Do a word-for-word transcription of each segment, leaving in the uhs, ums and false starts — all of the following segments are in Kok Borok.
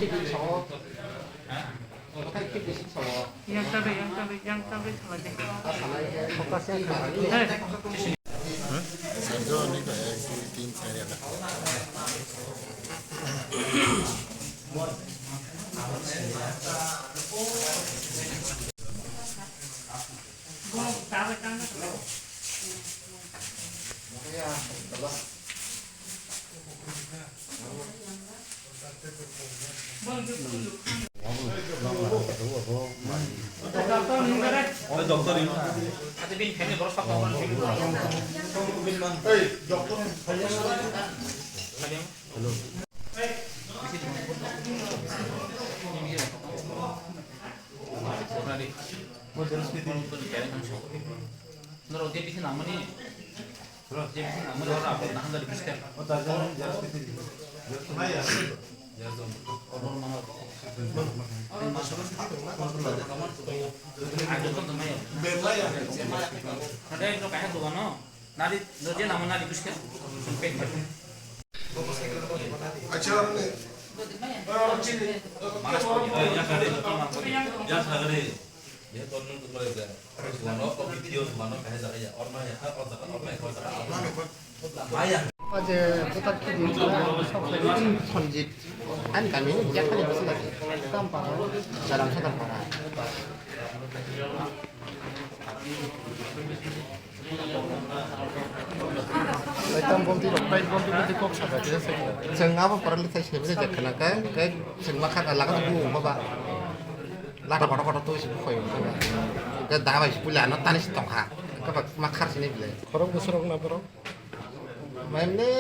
Yang tabi, yang tabi, yang tabi salah deh. Hei. Sejoni ka ek, dui, tin, char, ya. Norok je bisi nangmani, je bisi nangmani oro abo nahanja request khe. Abo mano. Ang joto tongmai. Nathai no kaisa dogano nari, no je nangmani nari request khe. Acha. Mana? Ya sagre. Ye to nung tungma ya. Suano ko video suano kahe jaga ya. Orma ya, or jaga, orma ya, or jaga, orma ya. Maya. Aje butar ki di, sok sai, Sanjit. An kami, ya kali bisi lagi. Tam para, dalam sadar para. Tam bomti, pai bomti, bomti kok sabai, kisa sai. Chwng abo para le sai, sai, sai, khana ka, ka, chwng ma kha, laga tu bu, baba. Lata kotor kotor twi se bukhai wngkha ba. Hwnkhe da bai se puila ano tani se tongkha. Hwnkhe ba ma khar sini bile. Khorok bwswk rok na borok? Mane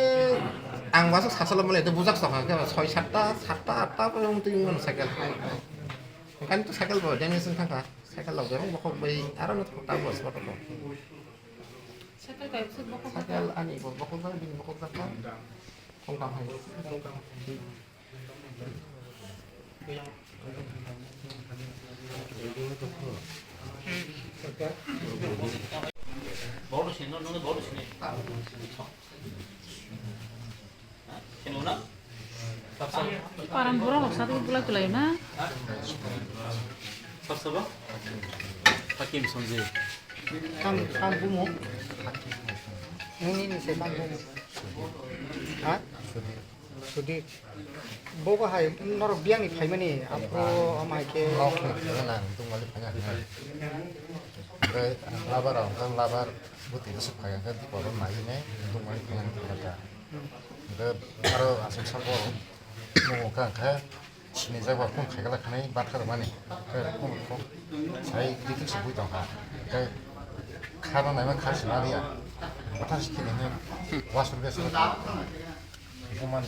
ang waisa sasalo mole de bujak tongkha. Hwnkhe ba soi satta, satta, atta bo wng twi wng mano cycle. Hwnkhe to cycle bo damage wng thangkha. Cycle rok bebak bokhok bai aro no ta bus bokhok. Cycle bai bwswk bokhok. Cycle ani bo bokhok jak, bini bokhok jak kha. Kong kam hai. Paran borok rok sa bulai tulai na. Hakim Sanjay. Tam, tam bumo. Nini ni se tam bumo. Ha? Sudhir. Bo bo hai norok biyang ni phaimani, aphuru omo hai khe. Nok ni phaina nang, tungmali phaina nang. Hwnkhe labar rok, hwnkhe labar bwtwi bwswk phai, hwnkhe dipor rok naiwi nai, tungmali phaina nang khe ta. Hwnkhe aro aswk sabo rok, nung kha hwnkhe sinijak ba phone khaikhe khanai bathar mani. Hwnkhe phone kok sai details bui tongkha. Hwnkhe khana naima kha sina liya. Bathar sikhe nini wasur besa. Omor,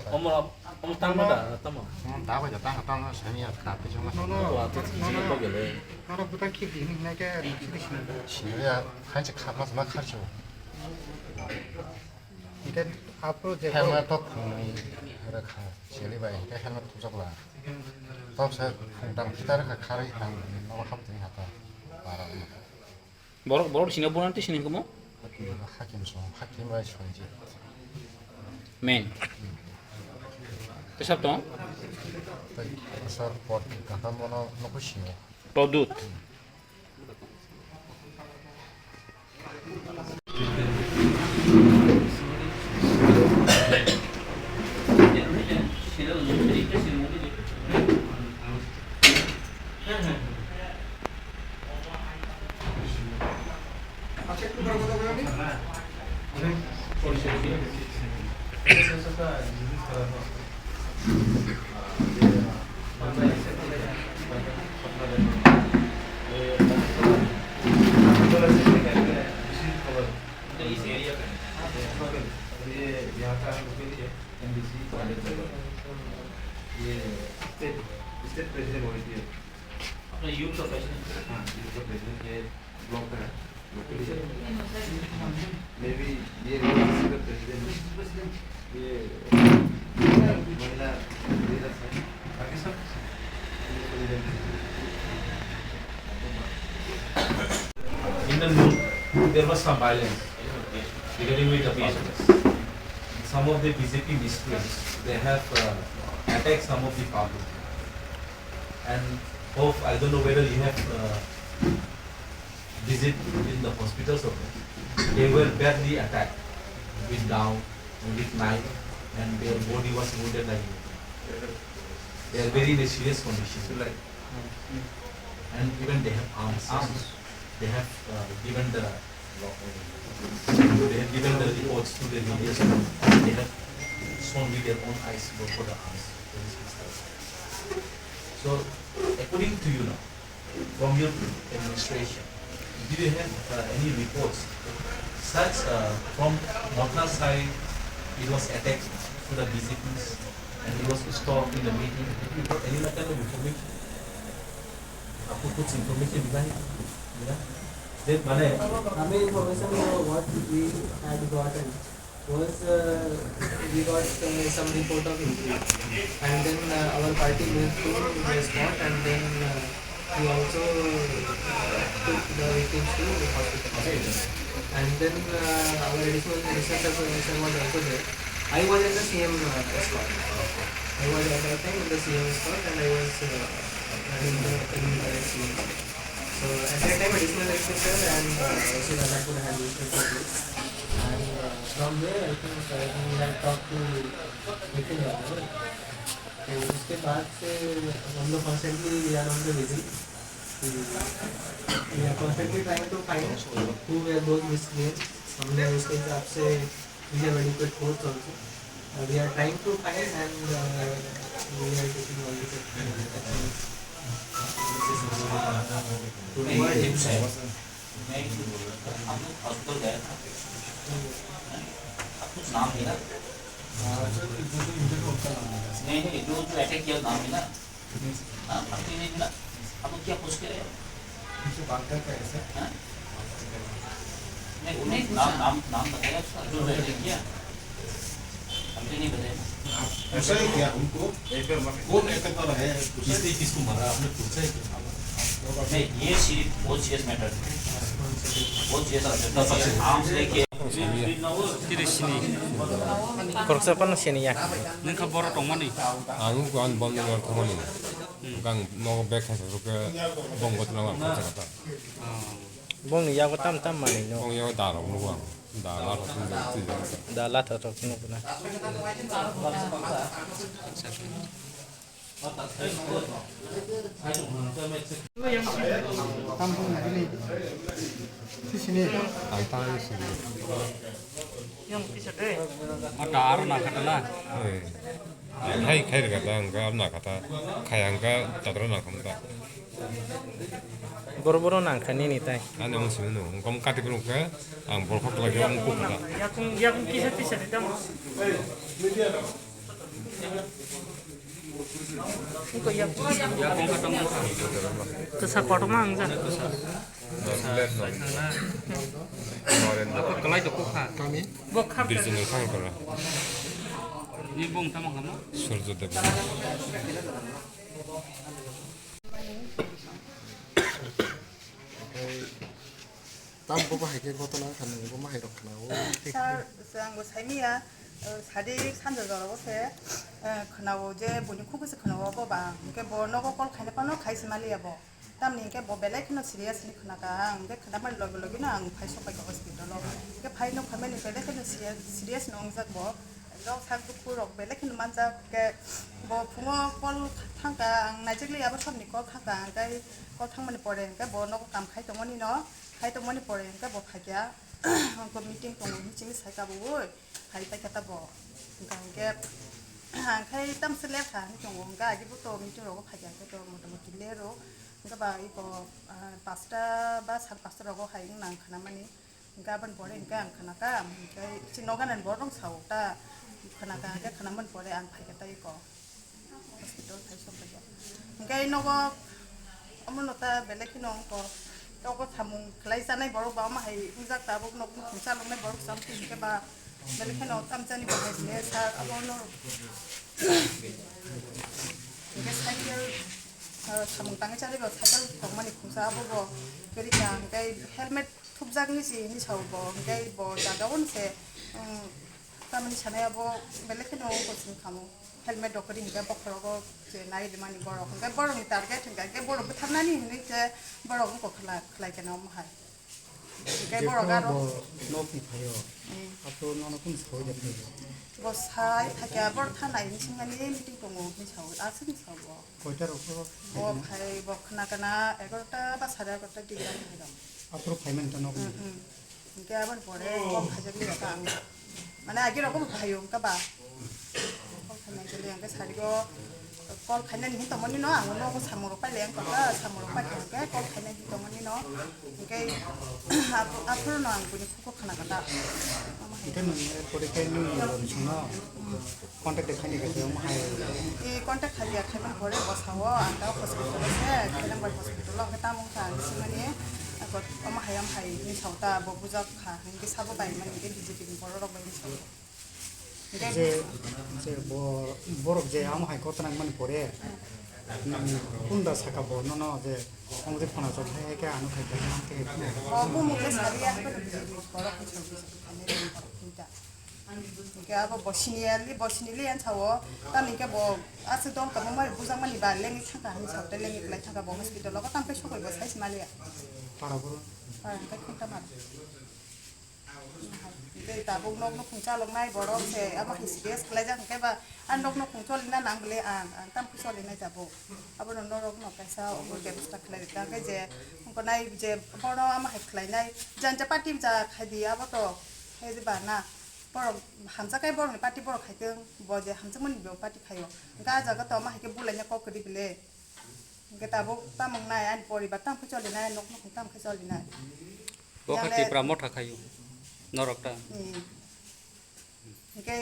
omor, omor tangma da, tamo. Omor da bai da tang, tang, sani ya, ka, pe, joma. Wa, to, to, to, to, gele. Aro butang ki di, ni, na, ke, sini, sini. Sini ya, khanchi kha, mas, ma, kharchu. Ite, apo, je, helmet to, khungni, re, kha, seli bai, ke, helmet to, jok, la. To, sa, khung, dam, kita, re, kha, khari, khang, no, kham, tini, hata. Para, no. Borok, borok sini bonani twi sini hwnkhe mo? Hakim song, Hakim bai Sanjit. Men. Tei sab tong? Tei sab pot kakam bono nokho sini. Todut. ये यहाँ का लोकल है, MDC college है। ये state, state president वही थी। अपना यूथ का प्रेसिडेंट? हाँ, यूथ का प्रेसिडेंट, ये ब्लॉक का है, लोकल ही है। मे बी ये यूथ का प्रेसिडेंट है। ये महिला लीडर्स है। बाकी सब In the noon, there was some violence regarding with the B J P. Some of the B J P miscreants, they have, uh, attack some of the public. And hope, I don't know whether you have uh, visit in the hospitals or not. They were badly attacked with down and with knife, and their body was wounded like that. They are very in a serious condition. And even they have arms. Arms. They have uh, given the they have given the reports to the media. They have shown with their own eyes for the arms. So, according to you now, from your administration, do you have uh, any reports such uh, from Mothla side it was attacked to the B J Ps and it was stopped in the meeting? Have you got any kind of information? Up to kuch information behind? Yeah. Then, mane, আমি information what we had gotten was uh, we got uh, some report of injury, and then uh, our party moved to the spot, and then uh, we also uh, took the victims to the hospital. And then uh, our additional research officer was also there. I was in the C M uh, escort. I was at that time in the C M escort, and I was uh, running the, running the C M. So at that time, additional inspector and uh, also Rajampur had inspector too. And uh, from there, I think uh, we had talked to Nitin Yadav. तो उसके बाद से हम लोग constantly we are on the visit. We are constantly trying to find who where those miscreants. हमने उसके हिसाब से we have adequate force also. Uh, we are trying to find and uh, we are taking all the actions. Today, मैं ये पूछा है, मैं ये बोल रहा था, हम लोग हॉस्पिटल गए थे, आप कुछ नाम लिया? नहीं, नहीं, जो, जो अटैक किया, नाम मिला? हाँ, आपको नहीं मिला? आप लोग क्या पूछ के रहे हो? पीछे बात करके आए, सर। हाँ? नहीं, उन्हें नाम, नाम, नाम बताया उसका, जो अटैक किया? हमको नहीं बताया। आप पूछा है क्या उनको? कौन अटैकर है? किसने किसको मारा? आपने पूछा है क्या? नहीं, ये सीरियस, बहुत सीरियस मैटर है। बहुत सीरियस मैटर है। आर्म्स लेके Tiri sini. Khoroksa phano sini ya. Nengkha boro tongmani. Ang ang bondo nor thangmani. Gang nogo bag khaisa rukhe bong gotna ang khaisa kata. Bongni yago tam tam manwi no. Bong yago da rok nugo ang. Da la rok nugo. Da la rok nugo na. Ang tang sini. Ma dar na kata na. Hai khai rega ta ang ga na kata. Khai ang ga tatra na khamta. Boro boro nang kha nini tai. Ani ang sini no. Ang kam kati bro ka. Ang bor khok lagi ang ko kata. Yakung yakung kisa kisa ditam. Iko yakung. Yakung kata mo. Kisa kotorma ang ja. Apa kalai dokok kha? Kami? Bo khap. Birjini khang kara. Ni bung tamo kama? Surjo Debbarma. Tam bo bahai khe gotona kha nang bo mahai rok khna o. Sir, ang bo saimiya, sadi sanja jora bo se khna o je boni khuk se khna o bo ba. Hingke bo nogo call khaina pano khai se maliya bo. Tamni hingke bo belai kheno serious hinwi khwnakha ang, hingke khwnamani loge loge no ang phai sokphaikha hospital o. Hingke phai nukphaimani belai kheno serious, serious no wngjak bo. Rok sak dukhu rok belai kheno manjak, hingke bo phungo call thangkha, ang naijakli abo sabni call thangkha, hingke call thangmani pore hingke bo nogo kam khai tongmani no, khai tongmani pore hingke bo phaikha. Hingke meeting tongo hinwi chini saikha bo oi. Phai paikha ta bo. Hingka hingke, ang khai tamse ler kha hinwi tongo. Hingka agi bo to meeting rogo phaikha hingke to motamoti ler o. Hingke ba iko, ah, pasta ba sar pasta rogo hai wng nang khana mani. Hingke aboni pore hingke ang khana ka, hingke chini nogo nani borok rok sao ta khana ka, hingke khana mani pore ang phaikha ta iko. Hospital khai sok kha. Hingke nogo omo no ta belai kheno wngkha. Nogo samung khlai chanai borok ba omo hai wngjak tabuk nok nukhung chaloknai borok cham thwi hingke ba belai kheno tamchani bahai hingke sir abo no hingke cycle, ah, samung tangwi chanai ba cycle tongmani khungsa abo bo kwrwi kha hingke helmet thupjak ni si hinwi sao bo hingke bo jaga o se, um, tamni sanai abo belai kheno wngkha sini kamo. Helmet rok kwrwi hinkhe bokhorogo je nai rwmani borok. Hinkhe borokni target hinkhe, hinkhe borok bwtharnani hinwi je borok wngkha khlai, khlai khe omo hai. Hinkhe je borok phano aro bo nokni phaio, Hmm. Aphuru nono kunu saui de phaio? Bo sai phai khe borok thanai hinwi swngmani meeting tongo hinwi saui, aswk hinwi saui bo. Koita rok bo Bo phai bo khna kana egarota ba sare egarota dige phai rok. Aphuru phaimani ta nokni? Hmm, hmm. Hinkhe aboni pore call khaijak liya ta ang. Mane agi rok bo phaio wngkha ba. Call khainai khe liya hinkhe sarigo call khainani hin tongmani no ang nogo samung rok pailai wngkha ta samung rok paikha hinkhe call khainai hin tongmani no. Hinkhe aphuru no ang buini khugo khna kha ta. Hinkhe nwng pore khe nwng rok songno? Contact de khaini khe omo hai. E contact khalia khaimani pore bwsao ang ta hospital o se, Khailangbai hospital o khe tamo wngkha ang swngmani, ako omo hai omo hai hinwi sao ta, bo bujak kha, hinkhe sabo bai mani hinkhe B J P ni borok rok bai hinwi sao. Hinkhe Je, je bo, borok je omo hai kok twnang mani pore, mm, kunda saka bo nono je omo je phone achom hai hai khe ano khai khe ano khai khe. O bumung khe salia, haikhe B J P ni borok hinwi sao, B J P khainai borok hinwi ta. Hinkhe abo bo siniya li, bo sini li ang sao. Tamni hinkhe bo aswk dol tongma mai bujak mani ba lengwi thangkha hinwi sao, tei lengwi kwlai thangkha bo hospital o, tamo khe sokoi bo sai se maliya. Para boro? Para hinkhe khungta mar. Tei tabuk nok nukhung chaloknai borok se abo hai serious khlaijak hinkhe ba, a nok nukhung cholina nang bwle ang, ang tamo khe cholinai tabuk. Abono norok no kaisa obo bebostha khlai rwkha hinkhe je, wngkha nai je bono amo hai khlainai, janja party ja khai di abo to, hai di ba na. Borok hamjakhe borokni party borok khaitwng, bo je hamjakmani bo party khaio. Hwnkhe ah jaga to omo hai khe bulaina kok kwrwi bile. Hwnkhe tabuk tamo wngnai ani poribar tamo khe cholinai, nok nukhung tamo khe cholinai. Bo khe Tipra Motha khaio, norok ta. Hmm. Hwnkhe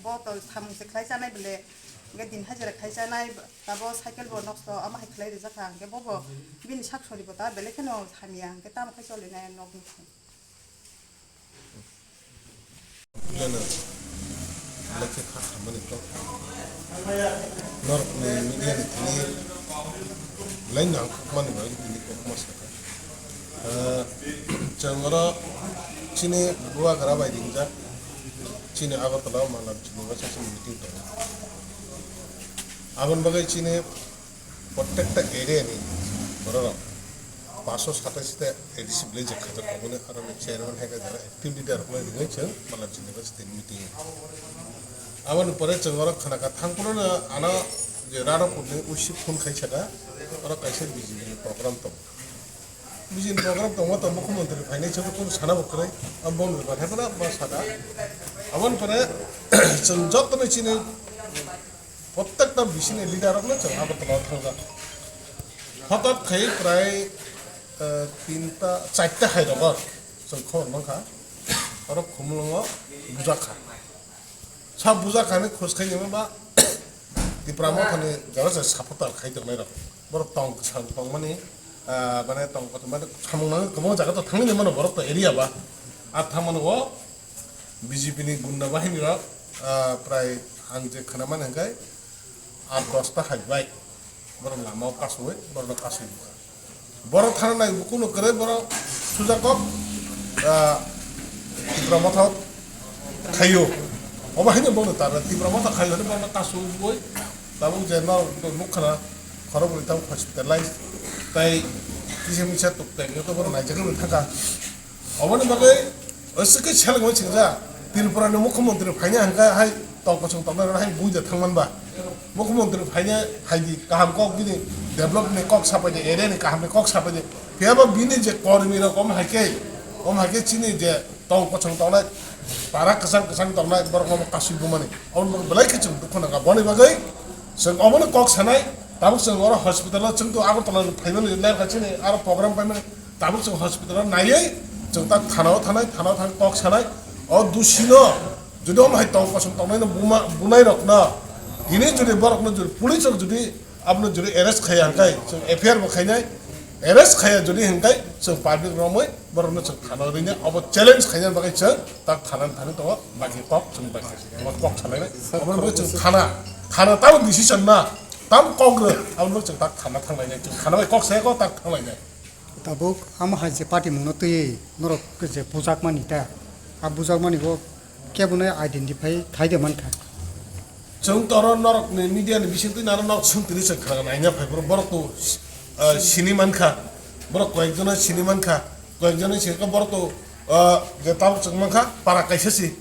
bo to samung se khlai chanai bile. Hwnkhe din hajira khai chanai, tabo cycle bo nosto, omo hai khlai rijak kha. Hwnkhe bo bo bini sak sori bo ta belai kheno hamya, hwnkhe tamo khe cholinai nok nukhung. Belai khe kha khamani kok. Norokni media ni thani belai nangkukmani bai bini kokma sakha. Ah, chwng oro chini bubagra bai ringjak, chini Agartala o Malam chini basa chini meeting tongo. Aboni bagwi chini Prottekta area ni bororok paanch sho satais ta A D C village khajak tongmani aro ni chairman hai khe jara active leader rok bai ringwi chwng Malam chini basa tini meeting. Aboni pore chwng oro khana kha thang phuru no ano je Radhapur ni usi phone khai saka oro kaisa B J P ni program tongo. B J P ni program tongo to mukhyamantri phainai chwng kunu sana bo kwrwi abo bongni bathai phano ba saka. Aboni pore chwng joto no chini Prottekta bisini leader rokno chwng Agartala o thangjak. Hotat khai prai, eh, tinta, charta hai rogo chwng khobor mankha. Oro Khumulwngo bujak kha. Sa bujak kha hinwi khos khai nima ba Tipra Mothani jora se supporter khai tongnai rok. Borok tong kwchang tongmani, ah, mane tong kotor mane samung nangwi kwbangma jaga to thangwi mano borok to area ba. A thangmano o B J P ni gunda bahini rok, ah, prai ang je khwnamani hwnkhe aa dosta hai bai borok lama o kasui borok no kasui bukha. Borok thana nai bukuno kwrwi borok suja kok, ah, Tipra Motha khaio. Obo haino bono tar Tipra Motha khaio hwnwi bono kasui bui tabuk je norok nukha na khorokbrwi tabuk hospitalize tei kisa misa tuk tek to bono naijagwi thangkha. Oboni bagwi aswk khe selengwi singja, Tripura ni mukhyamantri phaina hwnkha hai tong kosong tongnai rok hai buida thangman ba. Mukhyamantri phaina hai di kaham kok bini develop ni kok sapai di, area ni kaham ni kok sapai di. Phiya ba bini je kormi rok om hai khe, om hai khe chini je tong kosong tongnai, para kwchang kwchang tongnai borok no kasui bumani. Oboni bagwi belai khe chwng dukhu nangkha. Boni bagwi chwng obono kok sanai, tabuk chwng oro hospital o chwng to Agartala ni phaimani ler kha chini aro program paimani. Tabuk chwng hospital o naiwi chwng ta thana o thanai, thana o thang kok sanai. O dusino jodi omo hai tong kosong tongnai no buma, bunai rok no, tini jodi borok no jodi police rok jodi abono jodi arrest khaiya hwnkhe chwng F I R bo khainai, arrest khaiya jodi hwnkhe chwng public romwi borok no chwng thana o rinai, obo challenge khaina bagwi chwng ta thana ni thani tongo, baki kok chwng baki kok sanai, obo chwng thana, thana tamo decision na, tam kok rw, abono chwng ta thana thanglai nai, chwng thana bai kok saya kok ta thanglai nai. Tabuk amo hai je patimungno twiwi norok je bujakmani ta, a bujakmani bo kebono identify khaide mankha. Chwng toro norok ni media ni bising twi naro norok swng tini chwng khna naina phai borok, borok to, ah, sini mankha, borok koyek jona sini mankha, koyek jona sini kha borok to, ah, je tabuk chwng mankha para kaisa si,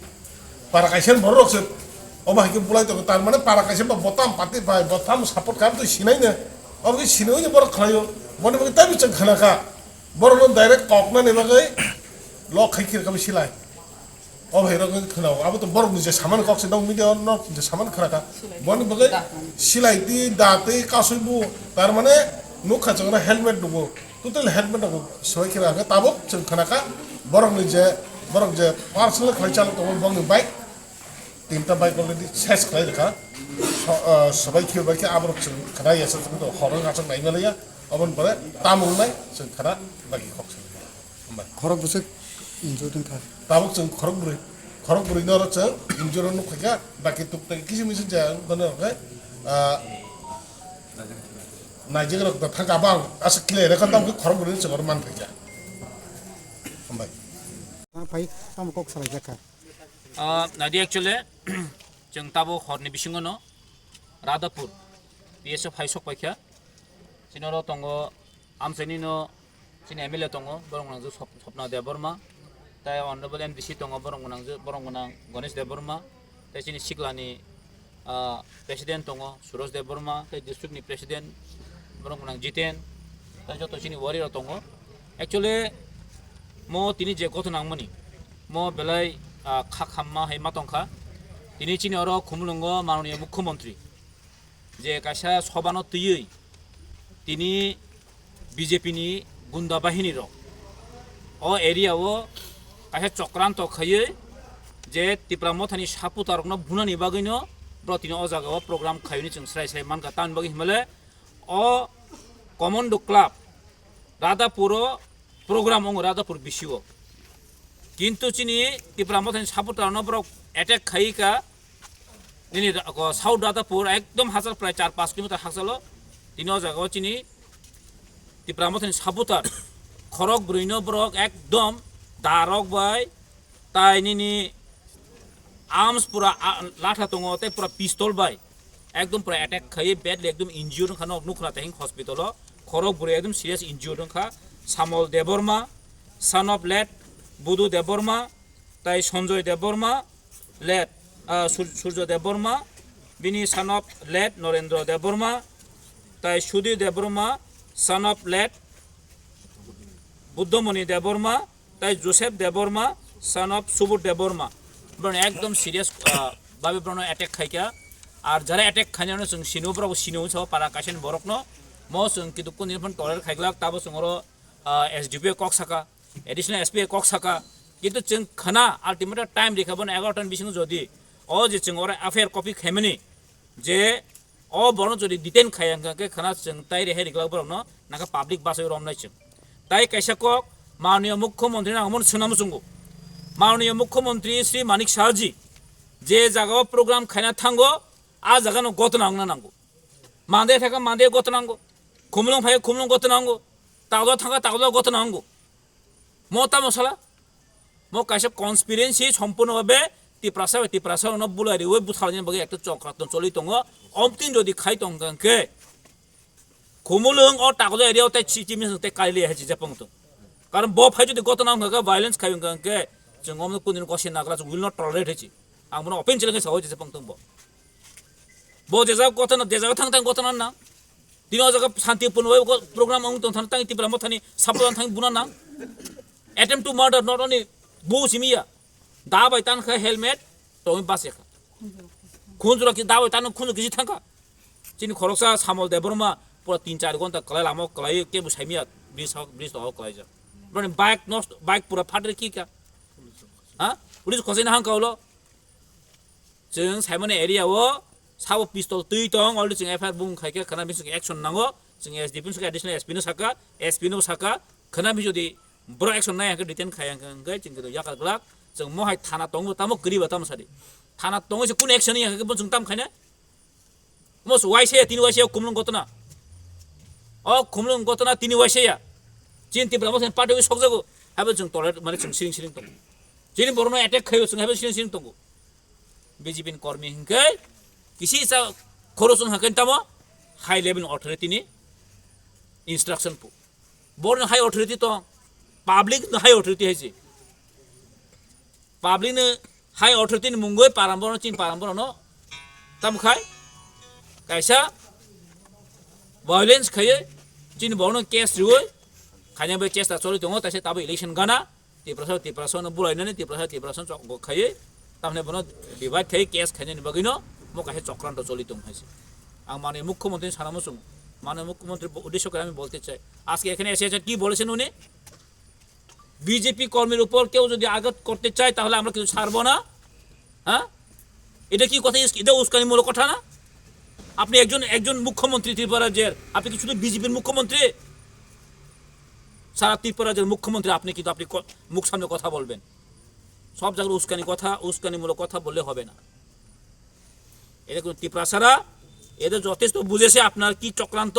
para kaisa ni borok rok se obo hai khe bulai tongo, tar mane para kaisa ba botam party bai botam support kam to sinai ne, obo khe sinai ne borok khlaio, boni bagwi taibo chwng khna kha, borok no direct kok nani bagwi lok khai khir kami silai. O bhai rok khna, abo to borok ni je saman kok se, nong media o nok je saman khna kha. Boni bagwi silai ti, da ti, kasui bu, tar mane nukha chwng helmet dugo. Total helmet dugo. Soi khna kha, tabuk chwng khna kha. Borok ni je, borok je personal khlai chalo tongo, borok ni bike. Tinta bike already ses khlai rwkha. So, ah, sobai khir bai khe aborok chwng khna ya sa chwng to horo achak nai maliya. Obon pore tamung nai chwng khna bagi khok se. Hambai. Khorok bwswk injured wngkha. Tabuk chwng khorok bwrwi, khorok bwrwi no oro chwng injured nuk khaikha, baki tuk tak kisi misi jaya wng kono hwnkhe, ah, naijak rok da thangka, abo ang aswk clear kha, tabuk khorok bwrwi no chwng oro man khaikha. Hambai. Ang phai tamo kok salai jakha. Ah, nadi actually, chwng tabuk horni bisingo no Radhapur P S O phai sok paikha. Chini oro tongo, amchaini no chini M L A tongo, borok gwnang je Sop-, Sopna Debbarma, tei Honorable M D C tongo, borok gwnang je, borok gwnang Ganesh Debbarma, tei chini siklani, ah, President tongo, Suraj Debbarma, tei district ni President, borok gwnang Jiten, tei joto chini warrior rok tongo. Actually, mo tini je ghotona wngmani, mo belai, ah, kha khamma hai ma tongkha. Tini chini oro Khumulwngo manoniya Mukhyamantri je kaisa sobano twiwi tini B J P ni gunda bahini rok o area o kaisa chokranto khaiwi je Tipra Mothani supporter rokno bunani bagwino bro tini o jaga o program khaiwi chwng srai srai mankha, tamni bagwi hinmale o Commando Club Radhapur o program wngo Radhapur B C O. Kintu chini Tipra Mothani supporter no borok attack khai ka. Nini ra-, ko South Radhapur ekdom hachal prai char panch kilometer hachalo. Tini o jaga o chini Tipra Mothani supporter khorok bwrwi no borok ekdom darok bai tai nini arms pura, a, latha tongo tei pura pistol bai ekdom pura attack khaiwi badly ekdom injured wngkha, nok nukha tei hospital o khorok bwrwi ekdom serious injured wngkha. Samol Debbarma, son of late Budu Debbarma, tai Sanjoy Debbarma, late, ah, Sur-, Surjo Debbarma, bini son of late Norendra Debbarma, tai Sudhir Debbarma, son of late Buddhamoni Debbarma, tai Joseph Debbarma, son of Subodh Debbarma. Borok ekdom serious, ah, babe borok attack khaikha. Ar jara attack khainai no chwng sino, borok sino sa para kaisa ni borok no. Mo chwng kitu kun din phano tolerate khaiglak, tabo chwng oro, ah, S D P O kok saka, additional S P kok saka. Kintu chwng khana ultimate time rikha bono egaroh ta ni bisingo jodi o je chwng oro F I R copy khaimani je o borno jodi detain khaiya hwnkha khe khana chwng tai rehai riglak borokno nangkha public bachai romnai chwng. Tai kaisa kok manoniya Mukhyamantri nang mon swnam chwngo. Manoniya Mukhyamantri Shri Manik Saha ji je jaga o program khaina thango a jaga no gotona wngna nango. Mande thaka mande gotona nango. Khumulwng phai khumulwng gotona nango. Tagdo thaka tagdo gotona nango. Mo tamo sala? Mo kaisa conspiracy sompurno bhabe Tiprasa bai Tiprasa no bulai riwi butharni bagwi ekta chokra ton choli tongo. Omtin jodi khai tong khe Khumulwng o Takoja area o tei chief minister tei kali hai chi japang tong. Karon bo phai jodi gotona wngkha khe violence khai wngkha khe chwng omno kundin kosi nagla chwng will not tolerate hai chi. Ang bono open challenge sao chi japang tong bo. Bo jejak gotona, jejak thang thang gotona nang. Tini o jaga shanti punoi program wng tong thang tang Tipra Mothani support thang buna nang. Attempt to murder not only bo simiya. Da bai tan kha helmet tongwi bas ya kha. Khunjura ki da bai tan khunjura kisi thang kha. Chini khoroksa Samol Debbarma pura tin char gonta kwlai lama kwlai kebo saimiya bridge hok bridge to kwlai jak. Broni bike nosto bike pura phatri ki ka. Ha? Police khosai na hang kaulo. Chwng saimani area o sabo pistol twi tong already chwng F I R bung khai khe khana bising action nango. Chwng S D P no saka additional S P no saka S P no saka khana bising jodi borok action nai hwnkhe detain khai hwnkhe chwng khe yakar glak chwng mohai thana tongo tamo kwrwi ba tamo sadi. Thana tongo se kun action ya hwnkhe bo chwng tam khaina. Mo se waisa ya tini waisa ya Khumulwng gotona. O Khumulwng gotona tini waisa ya. Chini Tipra Motha ni party wi sokjago. Haibo chwng tolerate mane chwng siring siring tongo. Chini borokno attack khaio chwng haibo siring siring tongo. B J P ni kormi hwnkhe Kisi sa khorosong hakan tamo high level authority ni instruction pu. Borno high authority to public no high authority haisi. Public no high authority ni mungoi parambo no chin parambo no tam khai kaisa violence khaye chin borno case rioi khaina bai case ta choli tongo taise tabo election gana Tiprasa, Tiprasa no bulai nani, Tiprasa, Tiprasa chok bo khaiye, tamne bono divide khaiye, case khainani bagwi no, mo kaisa chokranto choli tong haise. Ang mane mukhyamantri sana muchung, mane mukhyamantri bo-, uddesho kore ami bolte chai. Ajke ekhane ese ese ki bolesen uni? BJP কর্মীর উপর কেউ যদি আঘাত করতে চায় তাহলে আমরা কিছু ছাড়বো না। হ্যাঁ, এটা কি কথা? এটা উস্কানিমূলক কথা না? আপনি একজন, একজন মুখ্যমন্ত্রী ত্রিপুরা রাজ্যের, আপনি কি শুধু বিজেপির মুখ্যমন্ত্রী? সারা ত্রিপুরা রাজ্যের মুখ্যমন্ত্রী আপনি, কিন্তু আপনি ক-, মুখ সামনে কথা বলবেন। সব জায়গায় উস্কানি কথা, উস্কানিমূলক কথা বললে হবে না। এটা কিন্তু ত্রিপুরা ছাড়া, এটা যথেষ্ট বুঝেছে আপনার কি চক্রান্ত,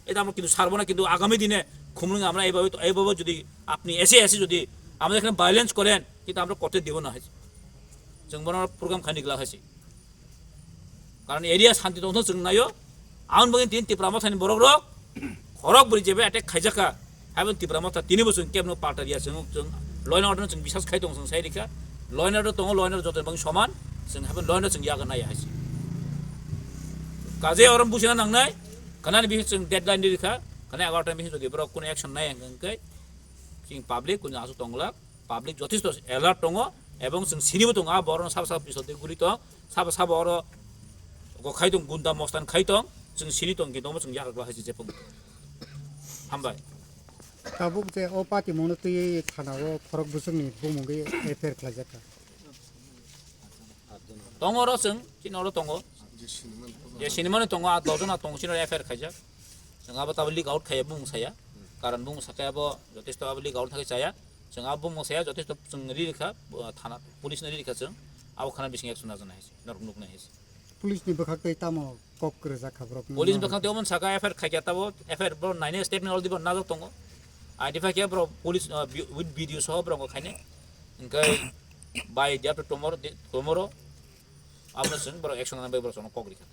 এটা আমরা কিন্তু ছাড়বো না। কিন্তু আগামী দিনে খুমলুঙে আমরা এইভাবে, এইভাবে যদি আপনি এসে এসে যদি আমাদের এখানে ভায়োলেন্স করেন, কিন্তু আমরা করতে দেবো না হয়েছে। जों bono program khaini glak hai se. Karon area santi tongthok chwng naio. Aboni bagwi tini Tipra Mothani borok rok khorok bwrwi jeba attack khaijak kha. Haibon Tipra Motha tini bo chwng kebno palta riya chwng, chwng law and order no chwng bisas khai tong chwng sai rikha. Law and order tongo, law and order joto bagwi soman. Chwng haibon law and order chwng yago naiya hai se. Kaje orom busina nangnai. Kanani bihi chwng deadline di rikha. Kanai egaroh ta bihi jodi borok kono action nai hwnkhe chwng public kono aswk tonglak. Public jothesto alert tongo ebong chwng sinibo tongo, a borokno sabo sabo pistol twi guri tong, sabo sabo oro go khai tong, gunda mostan khai tong, chwng sini tong, kintu omo chwng yakarwi hai se jepung. Hambai. Tabuk je o party mungno twi thana o khorok bwswkni bumungwi F I R khlaijak kha. Tongo oro chwng, chini oro tongo. Je sinimani tongo, a dojon a tongo, chini oro F I R khaijak. Chwng abo tabo leak out khaiya bumung saya. Karon bumung sakhe abo jothesto abo leak out thangwi chaya. Chwng abo bumung saya jothesto chwng ri rikha, uh, thana, police no ri rikha chwng. Abo khana bising action najaknai hai se, norok nuknai hai se. Police ni bwkhak tei tamo kok kwrwjak kha borok? Police bwkhak tei omo saka F I R khaikha tabo, F I R borok naina statement already borok najak tongo. Identify khe borok police, uh, bi-, with video soho borok khainai. Hwnkhe by day after tomorrow, di-, tomorrow, abono chwng borok action nang bai borok chwngno kok rikha.